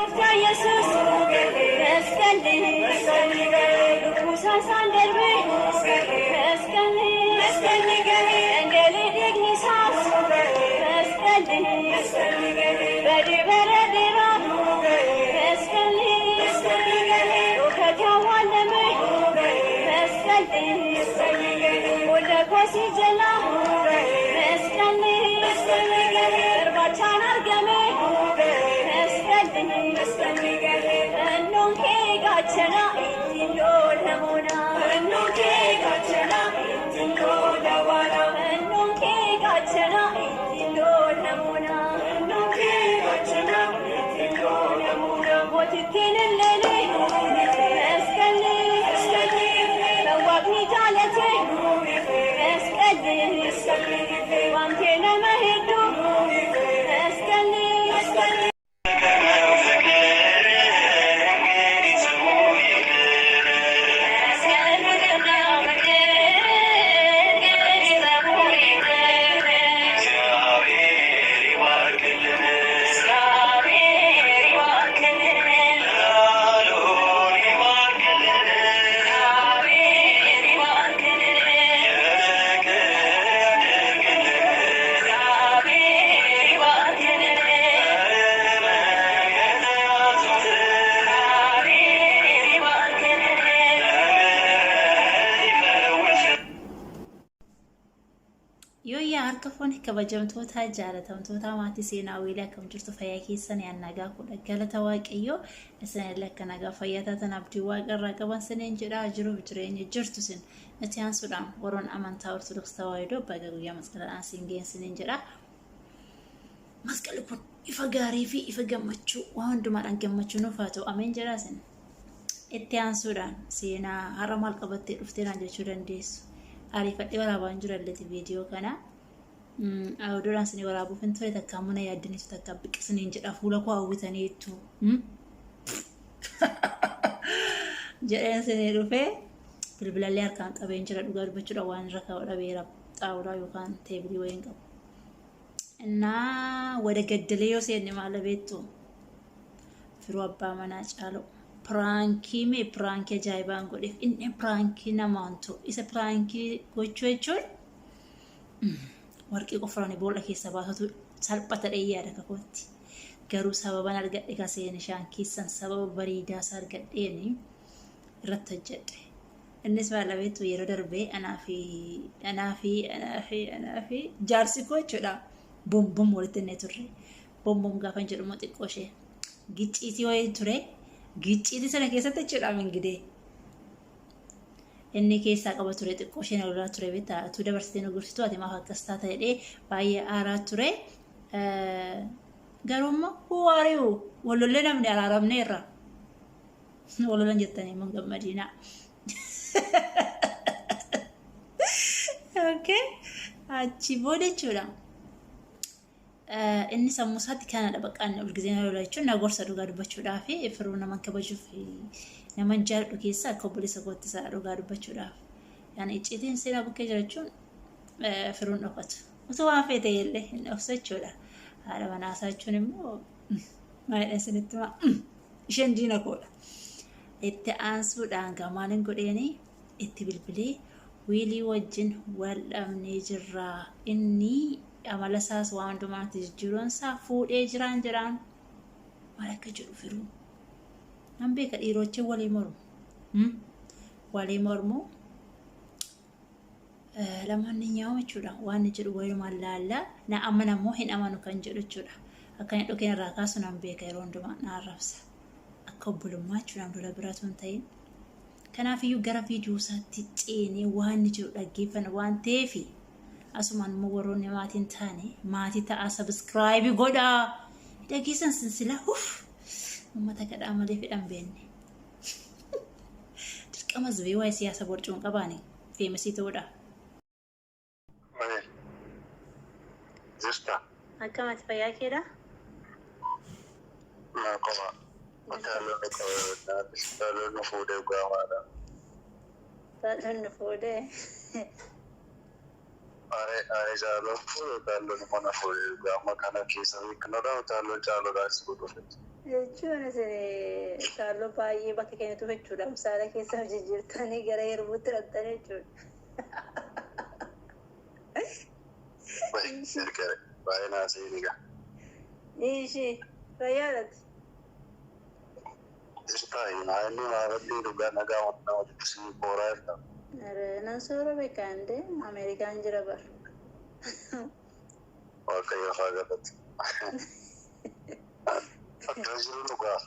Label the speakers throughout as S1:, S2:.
S1: Gooftaa Yesuus masqalli lubbuu isaan darbe masqalli dhangala'ee dhiigni isaas masqalli badii bara dheeraa masqalli dhokatee awwaalame masqalli boolla kosii jala masqalli barbaachaan argame masqalli fannoon kee gaachana ittiin lolamuuna fannoon kee gaachana ittiin lolawaana fannoon kee gaachana ittiin lolamuuna fannoon kee gaachana ittiin lolamuuna mootittiin illee masqalli kan waaqni jaalate masqalli waantee nama hedduu masqalli.
S2: Yooyyaa harka fuune kabajamtoota jaalatamtoota maatii seenaa wiilii akkam jirtu fayyaa keessan yaan nagaa kudha galata waaqayyoo isinillee akka nagaa fayyaa taatan abdii waaqa irraa qaban siniin jedhaa jiruuf jireenya jirtu sin itti aansuudhaan warroon amantaa ortodoks tawaahidoo baga guyyaa masqalaadhaan siin ga'een siniin jedhaa. Masqalli kun ifa gaarii fi ifa gammachuu waan hundumaadhaan gammachuu nuuf haa ta'u ameen jedhaa sin. Itti aansuudhaan seenaa har'a maal qabattee dhuftee naan jechuu dandeessu. Ariifadhee waraabaan jira illeti viidiyoo kana. Oduudhaan isin waraabuuf hin ture takka mana yaaddaniitu takka biqisniin jedha fuula koo hawwitaniittu. Jedheen isinii dhufee bilbilallee harkaan qabeen jira dhugaa dubbachuudha waan irra kaa'u dhabeera xaawulaa yookaan teebilii wayiin qabu. Innaa wada gaddalee yoo seenne maal beektu? Firuu abbaa manaa caalu. Piraankii mee piraankii ajaa'ibaan godheef inni piraankii namaan ta'u isa piraankii gochuu jechuun warqii qofaan boolla keessa baasatu salphata dhee yaada kakootti. Garuu sababan argadhe ka seene shaan keessan sababa bareedaa isaa argadheeni irratti hojjedhe. Innis maal beektu yeroo darbee anaa fi anaa fi anaa fi anaa fi jaarsi koo jechuudha. Bom bom walitti innee turre. Bom bom gaafan jedhu immoo xiqqoo ishee gicciitii wayii ture. Gicciitii sana keessatti jechuudha mingidee. Inni keessaa qaba ture xiqqoo ishee na lolaa ture beektaa utuu dabarsitee nu gorsitu ati maaf akkas taata jedhee baay'ee aaraa ture. Garuu immoo who are you? Wal lollee namni araaramneerra. Wal lolan jettanii immoo hin gammadiinaa. Okay. Achi booda jechuudha. Inni sammuu isaatti kanadha bakka inni ol gisee na lola jechuun na gorsa dhugaa dubbachuudhaaf firuu naman kabajuuf naman jaalladhu keessa akka obboleessa kootti isaa dhugaa dubbachuudhaaf. Yaani icciitiin seenaa bukkee jira jechuun firuun dhokatu. Osoo waan feete illee hin dhoksu jechuudha. Haadha manaa isaa jechuun immoo maalidha isinitti himaa? Isheen diina koodha. Itti aansuudhaan gaa maalin godheeni itti bilbilee wiilii wajjin wal dhabnee jirra. Inni amala isaas waan hundumaatti jijjiiruun isaa fuudhee jiraan jedhaan. Maal akka jedhu firuu. Nan beeka dhiiroochee walii mormu. Walii mormu. Lamaan ni nyaa'u jechuudha. Waan inni jedhu walumaan laalla. Na amana immoo hin amanu kan jedhu jechuudha. Akka inni dhukeen irraa kaasu nan beeka yeroo hundumaa na arrabsa. Akka obbolummaa jechuudha lola biraatu hin ta'in. Kanaafiyyuu gara viidiyoo isaatti ceenee waan inni jedhu dhaggeeffanna waan ta'eef asumaan immoo warroonni maatii hin taane maatii ta'aa sabiskiraayibii godhaa. Dhageessan sinsilaa uff uummata kadhaa malee fedhan beenne. Dirqama zibee waa'ee siyaasa borcuun qabaani feemasii ta'uudha.
S3: Maal? Jirta?
S2: Akkam ati fayyaa keedha?
S3: Naa qoma. Utaaloo nu fuudhee gaamaadha.
S2: Utaalloon nu fuudhee.
S3: Ani ani caaloo fuudhe utaalloon immoo na fuudhe gaama kana keessa beeknudha utaalloon caaloodhaan si godhuuf.
S2: Jechuun isin shaalloo baay'ee bakka keenyatu jechuudha. Amsaala keessa jijjiirtanii gara yerbuutti hidhattanii jechuudha.
S3: Baay'ee naasee ni gaha.
S2: Ishee fayyaadhati.
S3: Jirtaa inni maafatti dhugaa nagaa wanta walitti si kooraa jirta.
S2: Nan soora beekande Ameerikaan jira bar.
S3: Waaqayyo haa galatu. Akka jiru dhugaa.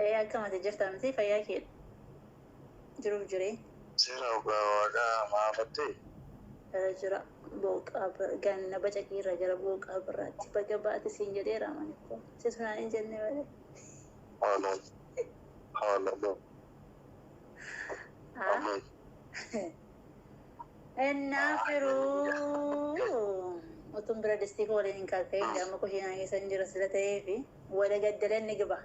S2: Ee akkamati jirta miti fayyaa kee jiruuf jiree.
S3: Seera dhugaa waaqaa maafatti.
S2: Jira jira booqaa ganna bacaqiirra jira booqaa birraatti baga baate siin jedheera manikko si sunaan hin jenne malee.
S3: Haala. Haala. Ameen.
S2: Ennaa firuu utuun bira distii koo waliin hin kaaka'in amma kushiinaa keessa hin jira sila ta'eefi wada gaddaleen ni giba.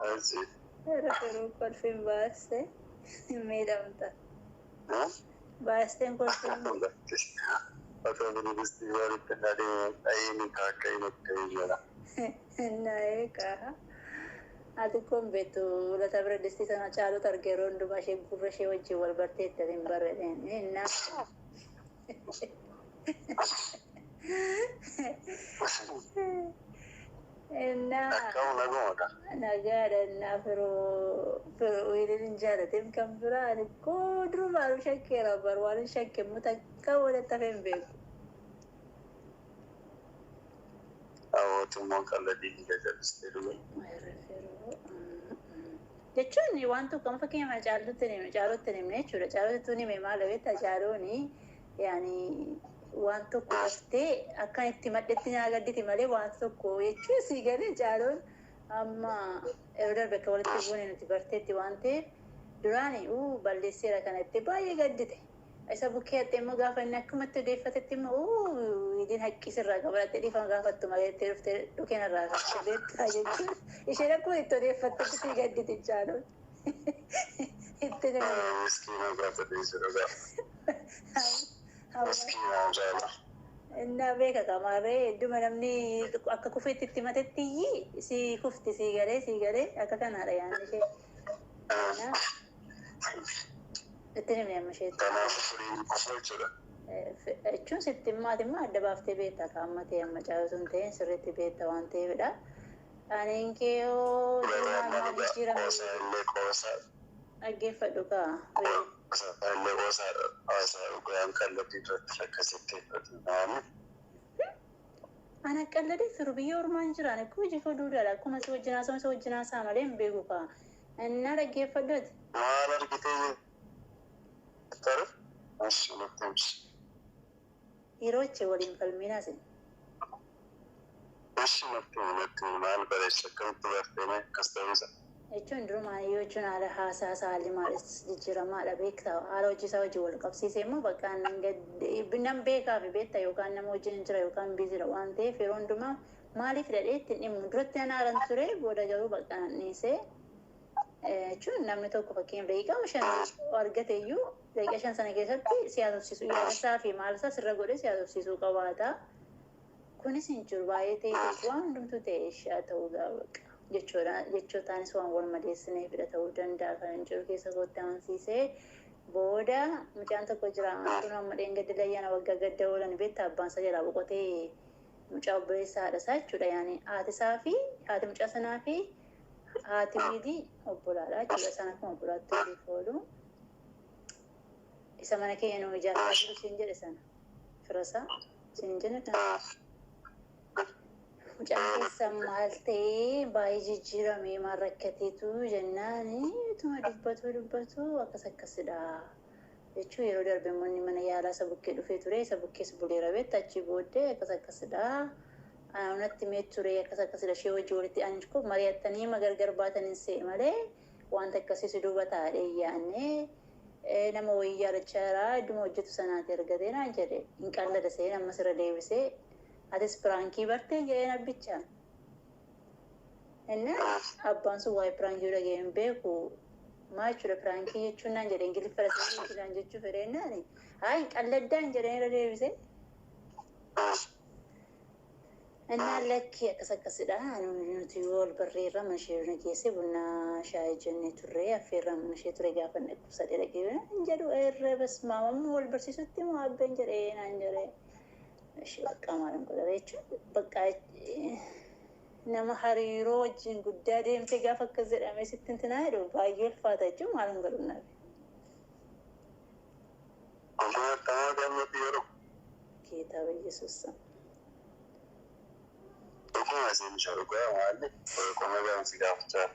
S3: Achi.
S2: Jira firuu kolfiin baaste miidhamta. Baasteen kolfiin
S3: Otoo bira distii walitti dhadhee dha'iin kaaka'in akka jira.
S2: Innaa eegaa. Ati kun beektu lata bira distii sana caalutu arge yeroo hundumaa ishee gurra ishee wajjin wal barteetti ati hin barreedheen. Innaa. Innaa.
S3: Akkam nagumadha.
S2: Nagaadha innaa firuu firuu wiiliin hin jaalatin kan biraa ani koo durumaan shakkeera bar waan hin shakke immoo takka walitti hafee hin beeku.
S3: Hawwatummaan kalladii ni jajjabistee dhugaa.
S2: Jechuun waan tokko amma fakkeenyaaf caalutti himne caalutti himne jechuudha. Caalutti hime maal beektaa caaluuni yaani waan tokko daftee akka itti maddetti naa gadditi malee waan tokko jechuun sii galee caaluun amma yeroo darbe akka walitti buune nuti barteetti waan ta'eef duraani uu balleesseera kanatti baay'ee gaddite. Isa bukkee hattee immoo gaafa inni akkumatti odeeffatetti immoo uu idiin haqqi sirraa qabalattee dhiifama gaafattu malee itti dhuftee dhukeen irraa kaastee beektaa jechuun isheen akkuma itti odeeffattetti sii gadditi caaluun. Itti nama.
S3: Miskiina gaafa dhiisu dhugaa. Miskiina jaala.
S2: Innaa beeka qamaarree hedduma namni akka kufeetti itti matetti iyyii si kufti sii galee akka kanaadha yaadni ishee. Kanaaf itti himne amma isheetti.
S3: Kanaaf firiin kufa jechuudha.
S2: Jechuun sitti himmaati immoo adda baaftee beekta qaama ta'e amma caalu sun ta'een sirriitti beekta waan ta'eefidha. Aniin kee yoo
S3: Amma
S2: maal
S3: dhugaa
S2: jijjiirame
S3: qoosaa illee qoosaa.
S2: dhaggeeffadhu kaa.
S3: Qoosaa illee qoosaa haasaa dhugaan kallattii irratti akkasitti naani.
S2: Ana qalladee firu biyya ormaan jiraan akkuma hojii fuduudhaadha. Akkuma si wajjin haasa'u si wajjin haasa'a malee hin beeku kaa. Innaa dhaggeeffadhuuti.
S3: Maal argitee jirta? Ashi natti himsi.
S2: Yeroo achi waliin falminaas.
S3: Ashi natti himi natti himi maal bareecha akkamitti bartee akkas ta'uusa.
S2: Jechuun durumaan iyyuu jechuun haala haasaa isaa haalli maalis jijjiiramaadha beektaa haala hojii isaa wajjin wal qabsiisee immoo bakka nan beekaa fi beektaa yookaan nama wajjin jira yookaan biizira waan ta'eef yeroo hundumaa maaliif dhadhee ittiin dhimmu duratti nan haalan ture booda garuu bakka nan dhiisee jechuun namni tokko fakkeenyaaf daqiiqaa shan argate iyyuu daqiiqaa shan sana keessatti si haasofsiisuu yaada isaa fi maal isaa sirra godhee si haasofsiisuu qabaata. Kunis hin jiru baay'ee ta'e waan hundumtuu ta'e ishaa ta'uu gaafa jechuudha jechootaanis waan wal madeessineefidha ta'uu danda'a kan hin jiru keessa kootti amansiisee booda mucaan tokko jira kun amma dheengaddi layyaana waggaa gadda oolan beektaa abbaan isaa jalaa boqotee mucaa obboleessa haadha isaa jechuudha yaani haati isaa fi haati mucaa sanaa fi haati miidii obbolaadha jechuudha isaan akkuma obbolaatti waliif oolu isa mana keenya nu ijaarsaa jiru siin jedhe sana firasaa siin jedhe kana. Mucaan keessa maal ta'ee baay'ee jijjiirame maal rakkateetu jennaan ituma dubbatu dubbatu akkas akkasidha. Jechuun yeroo darbe immoo inni mana yaalaa isa bukkee dhufee ture isa bukkees buleera beekta achii booddee akkas akkasidha. Anatti mee ture akkas akkasidha ishee wajjin walitti ani koo mari'attanii ma gargar baatanii se'e malee wanta akkasiis duuba taa'ee yaadne nama wayii yaadachaa jira idduma hojjetu sanaati argatee naan jedhe hin qallada seen ammas irra deebisee atis piraankii bartee jedheen abbichaan. Inni abbaan sun waa'ee piraankii dhaga'ee hin beeku. Maal jechuudha piraankii jechuun naan jedhe ingiliffa jechuun jechuu fedheen naani. Haa hin qalladdaan jedheen irra deebisee. Innaan lakkii akkas akkasidha. Nuti wal barreerra mana ishee na geesse buna shaayii jennee turre affeerra mana ishee ture gaafa inni dhukkubsadhee dhaqee hin jedhu irra basmaa amma wal barsiisutti moo abbeen jedhee naan jedhee. Ishee bakka maal godha jechuun bakka nama hariiroo wajjin guddaa deemtee gaafa akkas jedhamee sitti hintinaa jedhu baay'ee ulfaata jechuun maal hin godhu naaf.
S3: Konkolaataa gammatti yeroo
S2: Kitaaba Yesuus.
S3: dhuguma isin dhugaa maalli qoma gaamsi gaafachaa.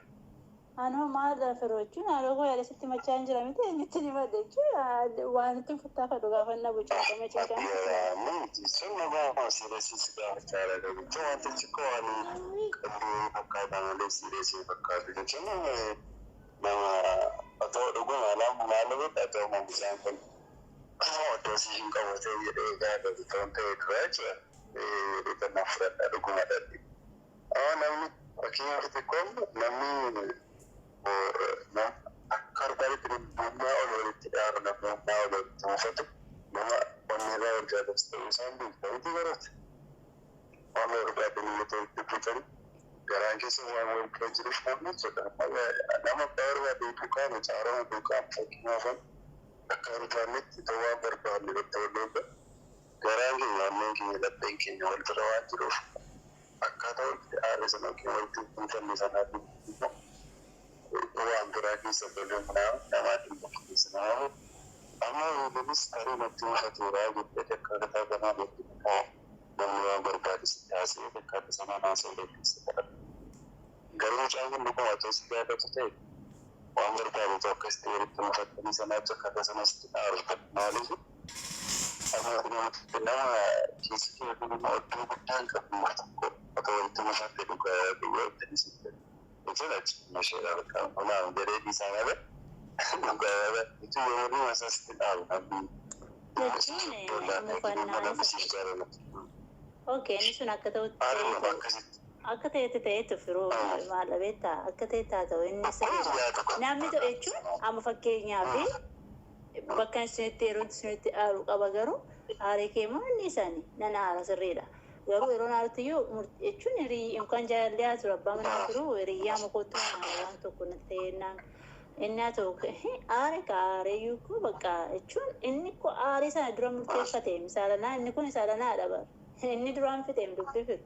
S2: Anoo maal firoo jechuun haadha koo yaada sitti machaa hin jira miti eenyutti ni badde jechuun waan itti futtaafadhu gaafa na bucaatama cinqaan.
S3: Sun dhugaa sireessi gaafachaa jira jechuun wantichi koo waan qalbii fakkaata malee sireessi fakkaatu jechuun nama otoo dhuguma lama maal beektaa otoo maamisaan kun otoo si hin qabatee jedhee gaafatu ta'uun ta'e dura jechuudha. Kan fudhadha dhuguma dhabbi. Namni fakkeenyaaf xiqqoon namni akka barbaadetti humnaa ol walitti dhaabu namni humnaa ol walitti buufatu nama onnee irraa wal jaallatu ta'uu isaan beekta miti baroota. Waan barbaade biyya walitti buutanii garaan keessa waan wal bira jiruuf namni jechuudha. Nama akka barbaade duukaa caarama duukaa fakkeenyaaf akka barbaannetti ta'uu waan barbaanne irratti wal looga. Garaan keenya onneen keenya lapheen keenya wal bira waan jiruuf akkaataa walitti aarre sana yookiin walitti buufanne sanaaf waan biraa keessa galuun namaatiin bakka keessa nama amma weellunis tarii natti mufateera jettee akkaataa kanaa jettee namni waan barbaade sitti haasa'ee akkaataa sanaan haasa'uu dandeessa kadhata. Garuu mucaan kun dhuguma otoo si jaallatu ta'e waan barbaade otoo akkasitti walitti mufattanii sanaaf akkaataa sana sitti aaru maaliif amma nama keessatti yookiin immoo iddoo guddaa hin qabne tokko otoo walitti mufatte dhugaa biyya itti sitti jechuun achi masheera bakka olaan jedhee dhiisaa malee dhugaa jechuun yeroo dhuma sitti dhaabu namni
S2: Jechuun mufannaa isa. Okay, inni sun akka ta'utti akka ta'etti ta'etti firoo maal beektaa akka ta'etti haa ta'u inni sirriidha. Namni ta'e jechuun amma fakkeenyaaf bakka isinitti yeroo isinitti aaru qaba garuu aaree kee immoo inni isaanii nan aara sirriidha. Garuu yeroo aarutti iyyuu jechuun yookaan jaalallee haa turu abbaa manaa turu hiriyyaa mukootti waan tokko natti ta'e inni haa ta'u aare ka aaree iyyuu bakka jechuun inni ko aaree sana dura murteeffate misaalanaa inni kun misaalanaadha bara. Inni duraan fixeem dubbii fidu.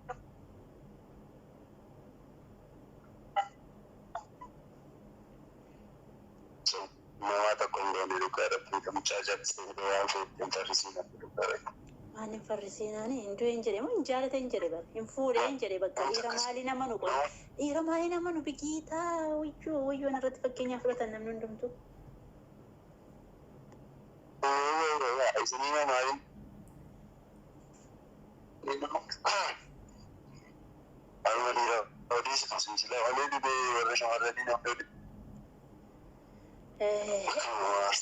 S3: Nama tokko hin goone dhugaa rabbii mucaa jaallatee waan fe'e hin farrisiin dhugaa rabbii.
S2: Waan hin farrisiinaani hin du'e hin jedhe moo hin jaalate hin jedhe bara hin fuudhe hin jedhe bakka dhiira maalii nama nu qola dhiira maalii nama nu bigiitaa wayyoo wayyoo irratti fakkeenyaa fudhatan namni hundumtu.
S3: Isinii maaliin Alma dhiira odeessitu sinsila olee dhibee warra shamarranii namni odee.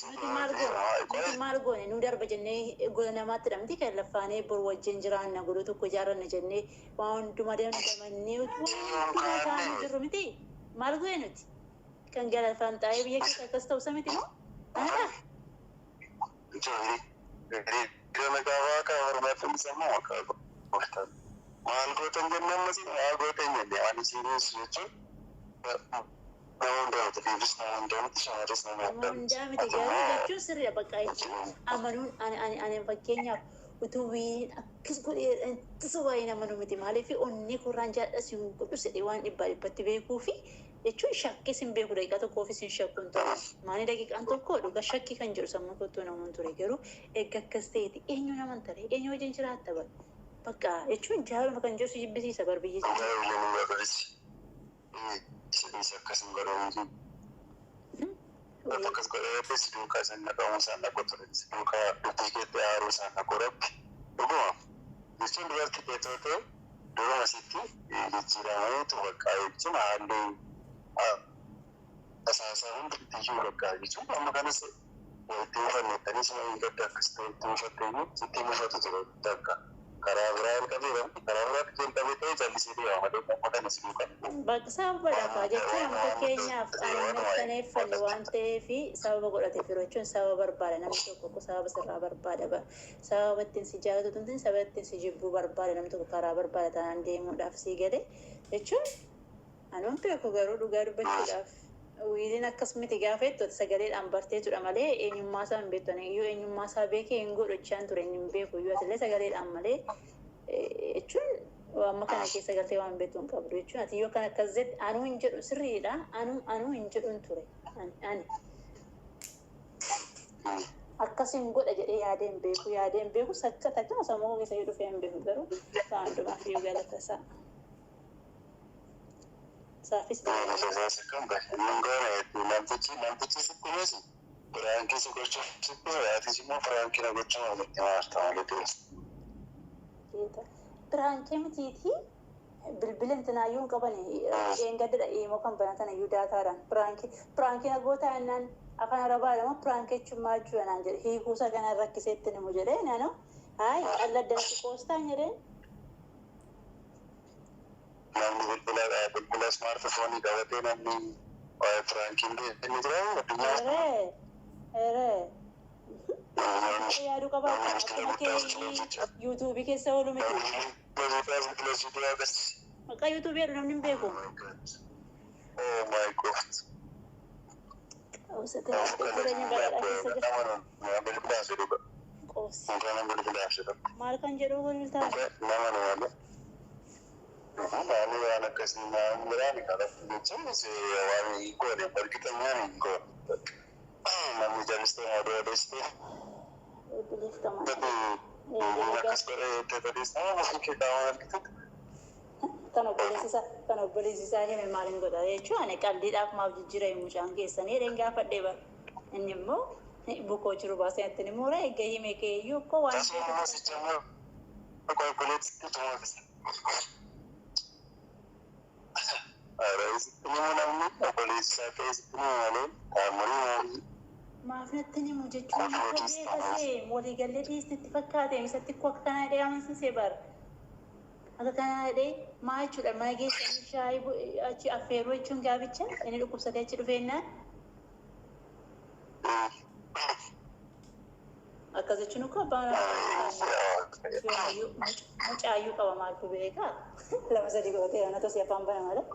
S2: Nuti maal goone nuti maal goone nu darba jennee gola namaatti dhamti kan laffaanee bor wajjin jiraanna godoo tokko ijaarranna jennee waan hundumaa dandamannee waan hundumaa taa'anii jirru miti maal goone nuti kan galafaan taa'ee biyya keessa akkas ta'u miti moo anadha.
S3: Hiriira nagaa waaqa hormaatuun sammuu akka gooftaan. Maal gootan jennee ammas maa gootan jennee waan isinis jechuun nama hundaa miti dhiirris nama hundaa miti shamarris nama
S2: Nama
S3: hundaa
S2: hundaa
S3: miti.
S2: miti garuu jechuun sirriidha bakka jechuun amanuun ani ani ani fakkeenyaaf utuu wiin akkas godhee ittisa waa'ee nama nu miti maaliif onni korraan jaalladha sin godhu sedhee waan dhibbaa dhibbatti beekuu fi jechuun shakkii sin beeku daqiiqaa tokkoof sin shakku hin ture maali daqiiqaan tokko dhuga shakkii kan jedhu sammuu kottuu namuun ture garuu eegga akkas ta'eeti eenyu naman tare eenyu wajjin jiraatta bara bakka jechuun jaaluma kan jedhu si jibbisiisa bar biyya jiru.
S3: Isinis akkas hin godhamu. Akkas godhee si duukaa isin dhaqamu isaan dhaqu ture. Si duukaa dubbii keetti aaruu isaan dhaqu rabbi. Dhuguma jechuun dubartii keetoo ta'e duruma sitti jijjiirameetu bakka jechuun haalli asaasaa hundi iyyuu bakka jechuun amma kanas walitti mufannettanii suma hin gadda akkasitti walitti mufattee sitti mufatu ture takka. Karaa biraa jalqabee karaa biraatti jalqabee ta'e callisee deema malee nama kana si duukaa.
S2: Bakka sababa dhagaa jechuun amma fakkeenyaaf ani mirkaneeffanne waan ta'eef sababa godhate firoo jechuun sababa barbaada namni tokko sababa sirraa barbaada sababa ittiin si jaalatu tun sababa ittiin si jibbuu barbaada namni tokko karaa barbaada taanaan deemuudhaaf sii gale jechuun anuun beeku garuu dhugaa dubbachuudhaaf wiiliin akkas miti gaafa jettu sagaleedhaan barteetudha malee eenyummaa isaa hin beektu. Ani iyyuu eenyummaa isaa beekee hin godhu jechaan ture hin beeku iyyuu atillee sagaleedhaan malee jechuun amma kana keessa galtee waan beektu hin qabdu jechuun ati yoo kan akkas jette anuu hin jedhu sirriidha anuu hin jedhuun ture ani akkas hin godha jedhee yaadee hin beeku yaadee hin beeku sakka takka sammuu keessa yoo dhufee hin beeku garuu waan hundumaaf iyyuu galata isaa. Saafis
S3: Namtichi sitti meesi piraankii si gochuuf sitti atis immoo piraankii na gochuu walitti maarta malee
S2: Piraankii mitiitii bilbila intinaayyuu hin qaban eengadda imo kan banatan iyyuu daataadhaan piraankii na gootaa jennaan afaan arabaa jedhama piraankii jechuun maal jechuudha naan jedhe hiikuusaa kana rakkiseetti nimu jedhee naannoo hayi qalladdanatti qoostaan jedheen.
S3: Namni bilbila ismaartifoonii qabatee namni waa'ee piraankiin beekni jira addunyaa.
S2: Eree eree. Yaaduu qabaata akkuma kee yuutuubii keessa oolu miti. Maqaa yuutuubii jedhu namni hin beeku.
S3: Oh my God.
S2: Qawwisa jireenya bal'aa keessa jira. Qoobsi. Maal kan jedhu kun ta'a?
S3: Namni waan akkasii naan biraan kanatti jechuun waan hin goone bargitanyaan hin goone. Namni jalistee oduu odeessitee
S2: Bilbileef qaama.
S3: akkas godhee jettee odeessitee ofii kee qaama argite.
S2: Kan obboleessi isaa hime maaliin godha jechuun ani qalliidhaaf maaf jijjiira mucaan keessanii jedheen gaafadhee bara. Inni immoo bukoo jiru baasee natti ni muura eegga hime keeyyuu koo waan
S3: Tasuma sichamoo obboleessitti tumaafis. Sitti himu namni obboleessi isaa ta'e sitti himu malee qaamolee maalii.
S2: Maaf natti himu jechuun akka beekasee waliigallee dhiisnitti fakkaate isatti koo akka kanaa jedhee amansiisee bara. Akka kanaa jedhee maa jechuudha mana geessanii shaayii achi affeeruu jechuun gaaficha inni dhukkubsatee achi dhufeennaan. Akkas jechuun ukkoo abbaan mucaayyuu qaba maaltu beekaa lama sadii godhatee ana tosii afaan bana malee.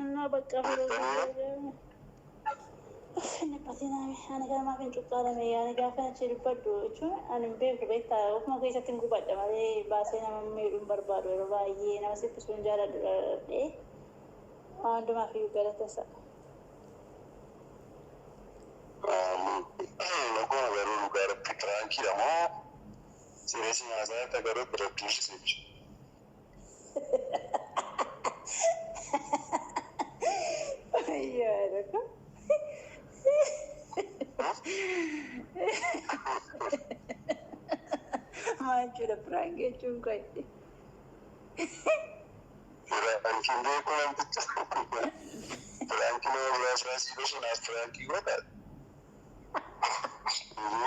S2: እና በቃ Ani kana maaf hin cuqqaalame ani gaafa achi dubbadhu jechuun ani hin beeku beektaa ofuma keessatti hin gubadha malee baasee nama miidhuu hin barbaadu yeroo baay'ee nama sibbisuu hin jaaladhu dhadhee waan hundumaaf iyyuu galata isaa.
S3: Dhuguma garuu dhugaa rabbi piraankiidha moo sireessi nyaataa garuu biratti jechuudha.
S2: Ayyaa Maal jechuudha piraanki jechuun kun?
S3: Piraankiin beeku namticha. Piraankii nama biraa biraa sii bashanaaf piraankii godha.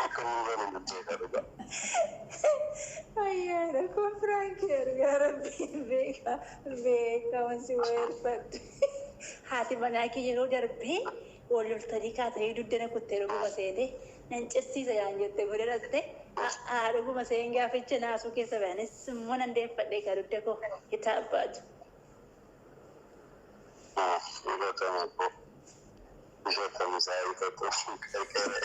S3: Akka inni balu hin beeka dhugaa.
S2: Ayyaa kun piraanki ergaa rabbiin beeka beeka wansi weerfadhu. Haati manaa kee yeroo darbee wal loltanii kaatanii duddana kuttee dhuguma seete nan cirsiisa yaan jette godhe dhatte haa dhuguma seen gaaficha naasuu keessa bayanis immoo nan deeffadhe kaa dugda koo itti abbaatu.
S3: Ifatamu ko. Ifatamu isaa ifatamu qarqara.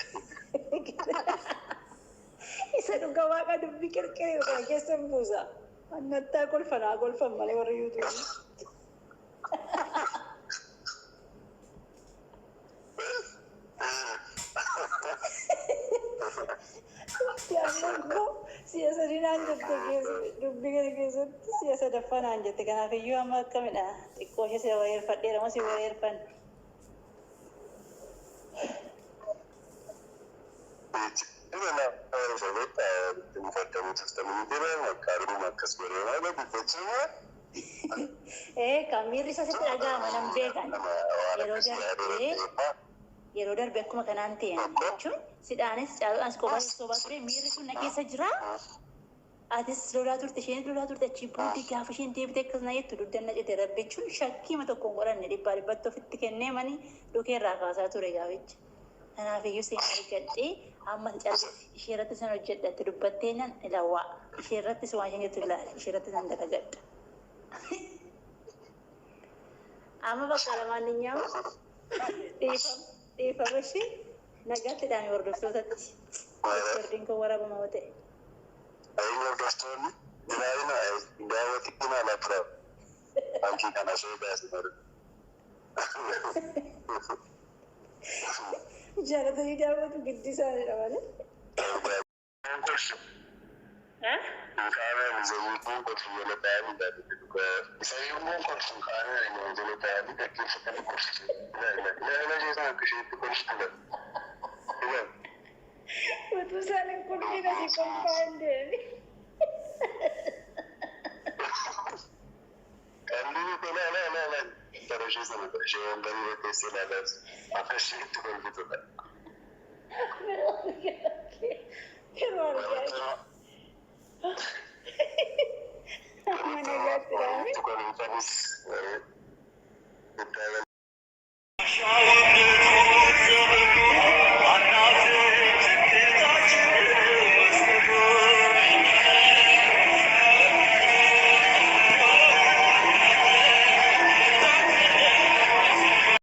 S2: Isa dhuga waaqa dubbii qirqiree kana keessa hin buusa. Annattaa kolfanaa kolfan malee warra yuutuubii. Yaannan si'a sadii naan jette dubbii kana keessatti si'a sadaffaa naan jette kanaaf iyyuu amma akkamidha xiqqoo ishee si wareerfadheera moo si wareerfan.
S3: Ina na fara beektaa itti mufaddamu tuftamuu jira maqaan akkas godhee maal dubbachuu
S2: Ee kan miirri isaa sitti dhaga'ama nan beekan.
S3: Nama waan
S2: Yeroo
S3: akkasii yaaduu
S2: darbee
S3: danda'eef.
S2: yeroo darbe akkuma kanaan ta'e jechuun sidhaanis caaluudhaanis kophaa sobaa ture miirri sun na keessa jira. Atis lolaa turte, isheenis lolaa turte. Achii booddee gaafa isheen deebite akkas na jettu dugdan na cite. Rabbi jechuun shakkiima tokkoon godhanne dhibbaa dhibbatti ofitti kennee mani dhukee irraa kaasaa ture gaaficha. Kanaaf iyyuu seenaa argadhee amma callisi ishee irratti san hojjedhatti dubbattee nan ilawwaa ishee irrattis waan isheen jettu ilaala, ishee irratti san dalagadha. Amma bakka lamaanninyaa'u dhiifama dhiifama ishee nagaatti dhaame hordoftootatti. Rekoordiin kun waraabama yoo ta'e.
S3: Hordoftoonni ilaalina daawwatiin ala baankii kana sodaasi malu.
S2: Jaalatanii daawwatu giddi isaaniidha malee.
S3: Kolfu. Qaama zayiituun kolfu jala ta'anii zayiituun kolfu qaama jala ta'anii dhaggeeffatanii kolfu. Ilaala isaan akka isheetti kolfitu.
S2: Utuu isaan hin kolfin asii kolfaa hin deemi.
S3: Qalbii ilaala ilaala. Bara ishee sana ishee wambarii irra teessee ilaalaas akka isheetti kolfitudha.
S2: Yeroo argaa amma nagaatti dhaame.
S3: Kolfanis.